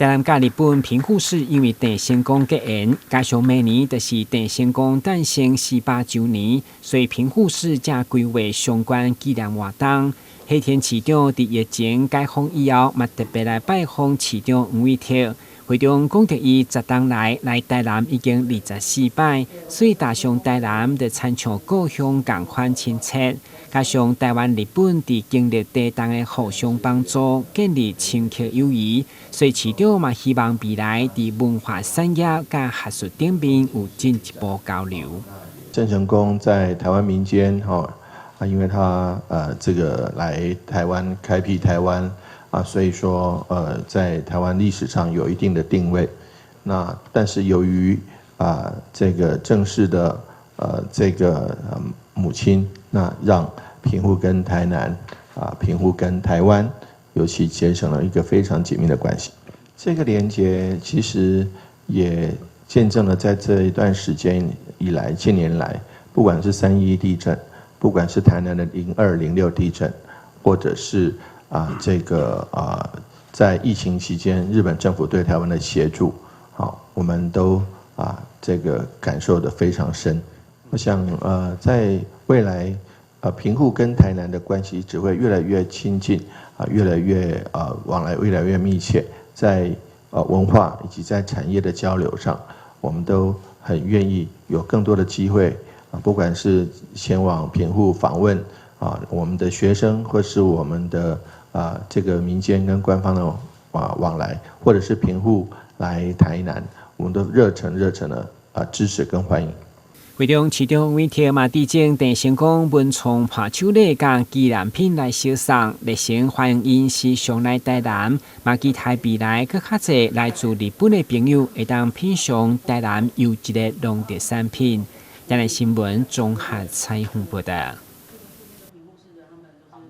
台南佮日本平戶市因為鄭成功結緣，加上明年就是鄭成功誕生400週年，所以平戶市正規劃相關紀念活動。黑田市長佇疫情解封以後，嘛特別來拜訪市長黃偉哲。會中講著伊10冬來來台南已經24擺，所以踏上台南就親像故鄉仝款親切。加上台灣、日本佇經歷地動的互相幫助，建立深刻友誼，所以市長嘛希望未來佇文化產業佮學術頂面有進一步交流。鄭成功在台灣民間，吼啊，因為他這個來台灣開闢台灣啊，所以說在台灣歷史上有一定的定位。那但是由於啊這個鄭氏的這個母親，那讓平戶跟台南啊，平戶跟台灣，尤其結成了一個非常緊密的關係。這個連結其實也見證了在這一段時間以來，近年來，不管是3.11地震，不管是台南的0206地震，或者是啊這個啊在疫情期間日本政府對台灣的協助，好，我們都啊這個感受得非常深。我想在未來，平戶跟台南的關係只會越來越親近，啊，越來越往來越來越密切，在文化以及在產業的交流上，我們都很願意有更多的機會，啊，不管是前往平戶訪問啊，我們的學生或是我們的啊這個民間跟官方的啊往來，或者是平戶來台南，我們都熱誠熱誠的啊支持跟歡迎。會中市長韋特嘛，致贈鄭成功文創伴手禮佮紀念品來相送，熱誠歡迎𪜶時常來台南，嘛期待未來閣較濟來自日本的朋友會當品嚐台南優質的農特產品。台南新聞綜合採訪報導。